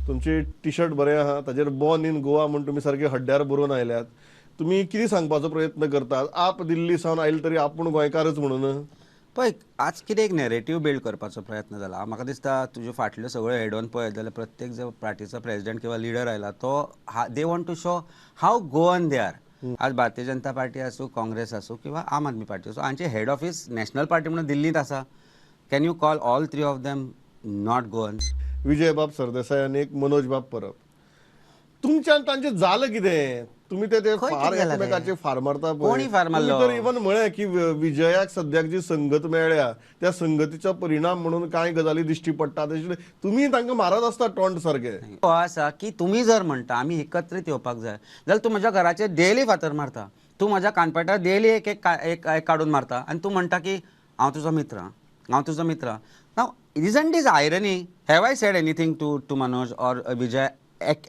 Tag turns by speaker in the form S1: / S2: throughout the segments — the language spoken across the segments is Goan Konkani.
S1: तुमची टी शर्ट बरें आहा, ताजेर बॉर्न इन गोवा म्हूण तुमी सारके हड्ड्यार बरोवन आयल्यात. तुमी कितें सांगपाचो प्रयत्न करतात? आप दिल्ली सावन आयले तरी आपूण गोंयकारच म्हणून.
S2: पळय, आज कितें एक नॅरेटीव बिल्ड करपाचो प्रयत्न जाला. म्हाका दिसता तुज्यो फाटल्यो सगळ्यो हेड ऑन पळयत जाल्यार प्रत्येक जो पार्टीचो प्रेजिडेंट किंवा लिडर आयला तो they want to show how Goan they are. आज भारतीय जनता पार्टी आसूं, काँग्रेस आसूं किंवा आम आदमी पार्टी आसूं, हांचे हेड ऑफिस नॅशनल पार्टी म्हणून दिल्लींत आसा. Can you call all three of them not Goans?
S1: Vijaybab Sardesai आनी एक मनोज बाब परब, तुमच्यान तांचें जालें कितें? तुमी ते ते
S2: खंय
S1: फार
S2: कितें जालां रे?
S1: एकमेकाचे फार मारता पळय.
S2: कोणी फार मारलो?
S1: तुमी तर इवन म्हळें की विजयाक सद्याक जी संगत मेळ्ळ्या त्या संगतीचो परिणाम म्हणून कांय गजाली दिश्टी पडटात. तुमी तांकां मारत आसता टोंट सारके.
S2: हो आसा की तुमी जर म्हणटा आमी एकत्रीत येवपाक जाय जाल्यार तूं म्हज्या घराचेर डेली फातर मारता, तूं म्हज्या कानपटार डेली एक एक एक एक काडून मारता आनी तूं म्हणटा की हांव तुजो मित्र, हांव तुजो मित्र. Now isn't is irony? Have I said anything to Manoj or Vijay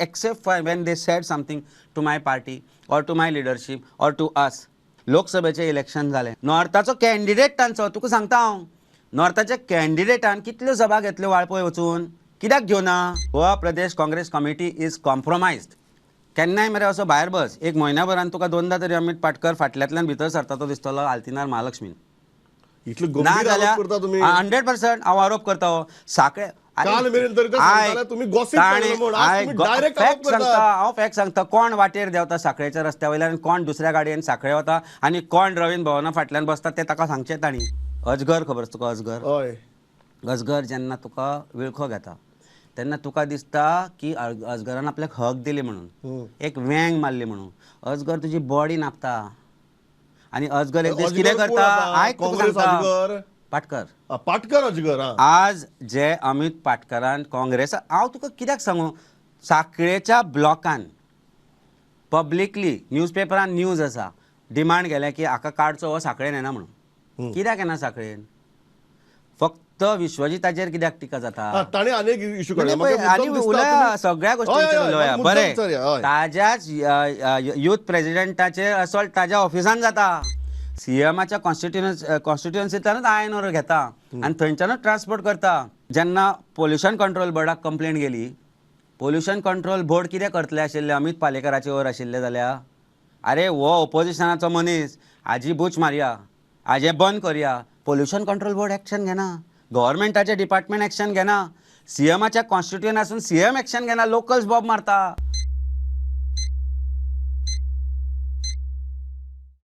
S2: except for when they said something to my party or to my leadership or to us? लोकसभेचें इलेक्शन जालें, नॉर्थाचो कॅन्डिडेट तांचो, तुका सांगता हांव, नॉर्थाच्या कॅन्डिडेटान कितल्यो सभा घेतल्यो वाळपय वचून, कित्याक घेवना? Goa Pradesh Congress Committee is compromised. केन्नाय मरे असो भायर बस, एक म्हयन्या भरान तुका दोनदा तरी अमित पाटकर फाटल्यांतल्यान भितर सरता तो दिसतलो आल्तिनार महालक्ष्मीन.
S1: इतले
S2: ना
S1: गंभीर आरोप
S2: जाल्यार
S1: करता तुमी?
S2: 100% हांव आरोप करता हो. साखळे
S1: काल मेरेन तरी ते सांगताले तुमी gossip केलें म्हूण. आज तुमी direct आरोप
S2: फॅक्ट सांगता.
S1: करतात.
S2: हांव फॅक्ट सांगता. कोण वाटेर देंवता साखळेच्या रस्त्या वयल्यान आनी कोण दुसऱ्या गाडयेन साखळे वता आनी कोण रवींद्र भवना फाटल्यान बसता तें ताका सांगचें तांणी. अजगर खबर आसा तुका? अजगर.
S1: हय.
S2: अजगर जेन्ना तुका विळखो घेता तेन्ना तुका दिसता की अजगरान आपल्याक हक दिली म्हणून, एक वेंग मारली म्हणून. अजगर तुजी बॉडी नापता आनी अजगर एक दीस
S1: अजगर
S2: कितें
S1: कोण
S2: करता
S1: आतां?
S2: आयक, तुका
S1: काँग्रेस
S2: सांगता.
S1: अजगर?
S2: पाटकर.
S1: पाटकर अजगर हा.
S2: आज जे अमित पाटकरान काँग्रेस, हांव तुका कित्याक सांगू, साखळेच्या ब्लॉकान पब्लिकली न्यूजपेपरान न्यूज आसा, डिमांड केलें की हाका काडचो, हो साखळेन येना म्हणून. कित्याक येना साखळेन? फक्त विश्वजिताचेर कित्याक टिका जाता?
S1: हा, ताणें आनी एक इशू काडला.
S2: नाही,
S1: म्हाका
S2: आनी
S1: मुद्दाम दिसता
S2: उलया सगळ्या गोष्टींचेर
S1: हय, हय,
S2: उलोवया.
S1: मुद्दाम
S2: बरें,
S1: विचारया, हय.
S2: ताज्याच युथ प्रेजिडेंटाचेर असॉल्ट ताज्या ऑफिसान जाता. सीएमाच्या कॉन्स्टिट्युएन्सींतल्यानूच आयन ओर घेता आनी थंयच्यानूच ट्रान्सपोर्ट करता. जेन्ना पोल्युशन कंट्रोल बोर्डाक कंप्लेन गेली, पोल्युशन कंट्रोल बोर्ड कितें करतले आशिल्ले अमीत पालेकराचे वर आशिल्ले जाल्यार? अरे हो ओपोजिशनाचो मनीस, हाजी बूच मारया, हाजें बंद करया. पोल्युशन कंट्रोल बोर्ड एक्शन घेना, गव्हर्मेंटाचें डिपार्टमेंट एक्शन घेना, सीएमाच्या कॉन्स्टिट्युएंट आसून सीएम एक्शन घेना, लोकल्स बॉब मारता.